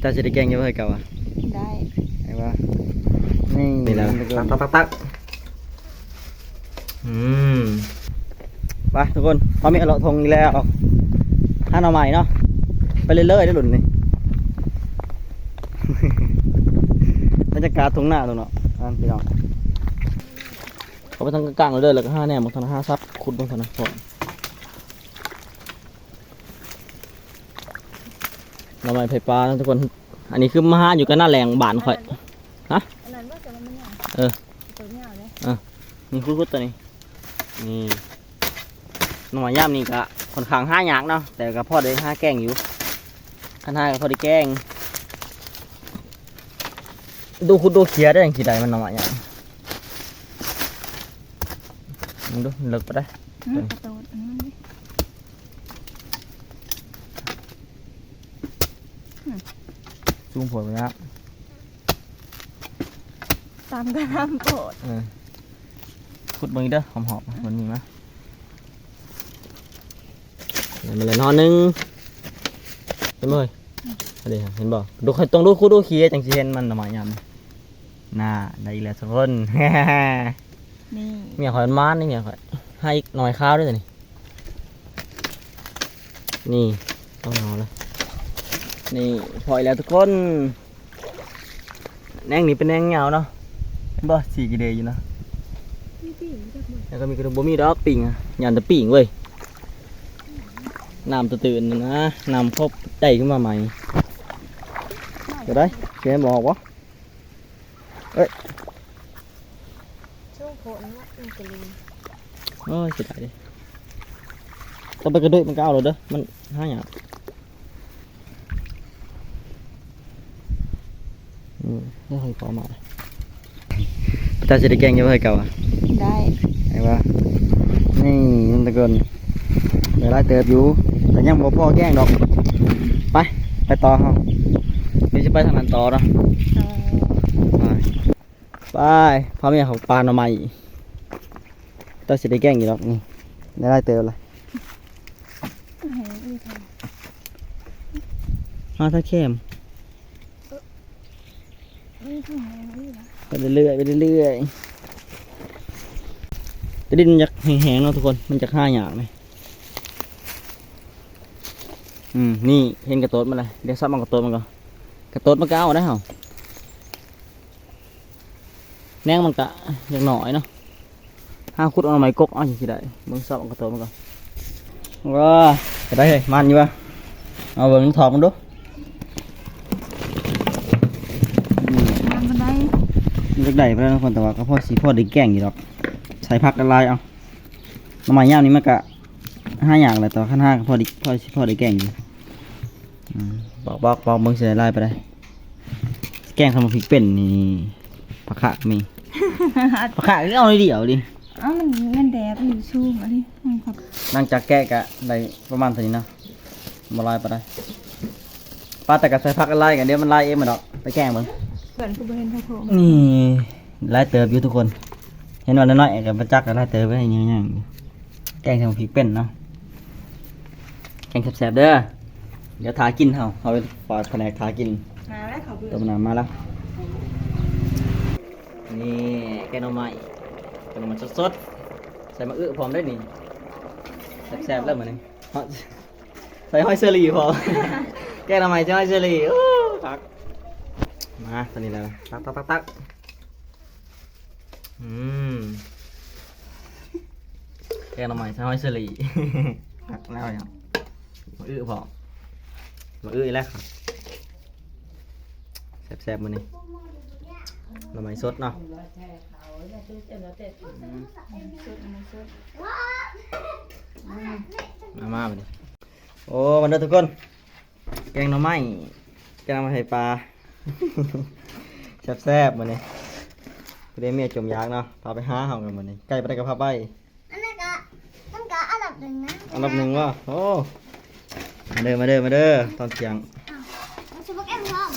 ເຈົ້າຊິໄດ້ແກງຢູ່ບໍ່ເຮີ້ຍເຈົ້າອະ? ໄດ້ ໄດ້ບໍ່? ນີ້ ນີ້ແຫຼະ ຕັກໆໆໆ ອືມ ໄປທຸກຄົນ ພາເມຍເລາະທົ່ງອີກແລ້ວ ຫາໜໍ່ໄມ້ເນາະ ໄປເລື້ອຍໆເດີ້ລຸ້ນນີ້ ບັນຍາກາດທົ່ງນາໂລດເນາະ ອ່າ ພີ່ນ້ອງ ເຂົ້າໄປທາງກາງໆເລີຍເດີ້ ແລ້ວກໍຫາແນວເບິ່ງທາງ ຫາສັບຂຸດເບິ່ງທາງນັ້ນ ໜໍ່ໄມ້ໄຜ່ປ່າເນາະທຸກຄົນ ອັນນີ້ຄືມາຫາຢູ່ກັບໜ້າແລ້ງບ້ານຂ້ອຍ ຮະ ອັນນັ້ນບໍ່ ແຕ່ວ່າມັນຍາວ ເອີ ຕົວຍາວເດ້ ເອີ ນີ້ຂຸດໆຕົວນີ້ ນີ້ ໜໍ່ໄມ້ຍາມນີ້ກະຂ້ອນຂ້າງຫາຍາກເນາະ ແຕ່ກະພໍໄດ້ຫາແກງຢູ່ ຄັນຫາກະພໍໄດ້ແກງ ດູຂຸດດູເຂຍໄດ້ ຈັ່ງຊິໄດ້ມັນໜໍ່ໄມ້ຍາມ ເບິ່ງດູ ມັນເລິກປານໃດ ອືມ ໂຕນີ້ ກະໂຕດ ອັນນັ້ນເດ້ ອືມ ສູງໂພດໄປນະ ຕາມກະຕາມໂພດ ເອີ ຂຸດເບິ່ງອີກເດີ້ ຫອມໆ ມັນມີມາ ໄດ້ມາແລ້ວໜໍ່ໜຶ່ງ ເຫັນບໍ່ເຮີ້ຍ? ອືມ ອັນນີ້ເຫັນບໍ່? ດູ ຕ້ອງດູຂຸດດູເຂຍຈັ່ງຊິເຫັນມັນໜໍ່ໄມ້ຍາມນີ້ ໜ້າ ໄດ້ອີກແລ້ວທຸກຄົນ ນີ້ ເມຍຂ້ອຍມັນມານນີ້ ເມຍຂ້ອຍ ຫາອີກໜໍ່ໄມ້ຂາວເດີ້ນີ້ ນີ້ ຕ້ອງເອົາລະ ນີ້ ພໍອີກແລ້ວທຸກຄົນ ແໜງນີ້ເປັນແໜງຍາວເນາະ ເຫັນບໍ່? ສີກະເດຢູ່ເນາະ ມີປີ້ງຈັກບໍ່? ແລ້ວກໍມີກະດູກ ບໍ່ມີດອກປີ້ງ ຢ້ານແຕ່ປີ້ງເວີຍ ນ້ຳຕື້ນໆນະ ນ້ຳເຂົາໄດ້ຂຶ້ນມາໃໝ່ ກໍໄດ້ ຊິໃຫ້ບອກບໍ່? ເອີຍ ຊ່ວງໂພດນັ້ນລະ ມັນກະເລີຍ ໂອ້ຍ ເສຍດາຍເດ້ ຕ້ອງໄປກະດຸຍມັນກໍເອົາໂລດເດີ້ ມັນຫາຍາກ ອືມ ເດີ ຂ້ອຍຂໍມາ ເຈົ້າຊິໄດ້ແກງຢູ່ບໍ່ເຮີ້ຍເຈົ້າອະ? ໄດ້ ໄດ້ບໍ່? ນີ້ ທຸກຄົນ ໄດ້ຫຼາຍເຕີບຢູ່ ແຕ່ຍັງບໍ່ພໍແກງດອກ ໄປ ໄປຕໍ່ເຮົາ ດຽວຊິໄປທາງນັ້ນຕໍ່ເນາະ ເອີ ໄປ ໄປ ພາເມຍເຂົ້າປ່າໜໍ່ໄມ້ ເຈົ້າຊິໄດ້ແກງຢູ່ດອກນີ້ ໄດ້ຫຼາຍເຕີບລະ ຫາທາງແຄມ ໄປເລື້ອຍໆ ໄປເລື້ອຍໆ ແຕ່ດິນມັນຢາກແຫ້ງໆເນາະທຸກຄົນ ມັນຢາກຫາຍາກເດ້ ອືມ ນີ້ ເຫັນກະໂຕດມັນລະ ດຽວສັບເອົາກະໂຕດມັນກ່ອນ ກະໂຕດມັນກໍເອົາໄດ້ເຮົາ ແໜງມັນກະຍັງໜ້ອຍເນາະ ຫາຂຸດເອົາໜໍ່ໄມ້ກົກເອົາ ຈັ່ງຊິໄດ້ ເບິ່ງຊອກເອົາກະໂຕນມັນກ່ອນ ວ້າ ໄດ້ເຮີ້ຍ ມັນຢູ່ວະ ເອົາເບິ່ງຖອກມັນດູ ມັນບໍ່ໄດ້ ມັນຢາກໄດ້ປານໃດທຸກຄົນ ແຕ່ວ່າກໍພໍຊິພໍໄດ້ແກງຢູ່ດອກ ໃສ່ຜັກຫຼາຍໆ ເອົາ ໜໍ່ໄມ້ຍາມນີ້ມັນກະຫາຍາກແຫຼະ ແຕ່ວ່າຄັນຫາກໍພໍໄດ້ ພໍຊິພໍໄດ້ແກງຢູ່ ອືມ ປອກໆໆ ເບິ່ງຊິໄດ້ຫຼາຍປານໃດ ແກງໃສ່ໝາກພິກເປັນນີ້ ຜັກຂະມີ ຜັກຂະຄືເອົາໜ້ອຍດຽວເດ ເອົ້າ ມັນ ມັນແດດ ມັນສູງອັນນີ້ ມັນ ຫຼັງຈາກແກະກະໄດ້ປະມານເທົ່ານີ້ເນາະ ບໍ່ຫຼາຍປານໃດ ປາ ແຕ່ກະໃສ່ຜັກຫຼາຍໆ ກະດຽວມັນຫຼາຍເອງມັນດອກ ໄປແກງເບິ່ງ ເພື່ອນຄືບໍ່ເຫັນຜັກໂຂມ ນີ້ ຫຼາຍເຕີບຢູ່ທຸກຄົນ ເຫັນວ່ານ້ອຍໆ ກະບໍ່ຈັກ ກະຫຼາຍເຕີບ ຍັງໆ ແກງໃສ່ໝາກພິກເປັນເນາະ ແກງແຊບໆເດີ ດຽວຖ້າກິນເຮົາ ເຮົາໄປຝາກພະແນກຖ້າກິນ ມາແລ້ວເຂົ້າເບືອ ຕົ້ມນ້ຳມາແລ້ວ ນີ້ແກງໜໍ່ໄມ້ ແກງໜໍ່ໄມ້ສົດໆ ໃສ່ໝາກອຶພ້ອມເດ້ນີ້ ແຊບໆແລ້ວມື້ນີ້ ໃສ່ຫອຍເຊີຣີພ້ອມ ແກງໜໍ່ໄມ້ໃສ່ຫອຍເຊີຣີ ໂອ້ ຄັກ ມາ ຕອນນີ້ແລ້ວ ຕັກໆໆໆ ອືມ ແກງໜໍ່ໄມ້ໃສ່ຫອຍເຊີຣີ ຄັກແລ້ວຫຍັງ ໝາກອຶພ້ອມ ໝາກອຶອີກແລ້ວ ແຊບໆມື້ນີ້ ໜໍ່ໄມ້ສົດເນາະ ອືມ ສົດ ອັນນີ້ສົດ ອືມ ມາໆ ບາດນີ້ ໂອ້ ມາເດີທຸກຄົນ ແກງໜໍ່ໄມ້ ແກງໜໍ່ໄມ້ໄຂ່ປາ ແຊບໆມື້ນີ້ ພໍດີເມຍຈົ່ມຢາກເນາະ ພາໄປຫາເຮົາກັນມື້ນີ້ ໃກ້ປານໃດກໍພາໄປ ອັນນັ້ນກະ ມັນກະອັນດັບໜຶ່ງນະ ອັນດັບໜຶ່ງບໍ່? ໂອ້ ມາເດີ ມາເດີ ມາເດີ ຕອນທ່ຽງ ອ້າວ ມັນຊິບໍ່ແກງພ້ອມ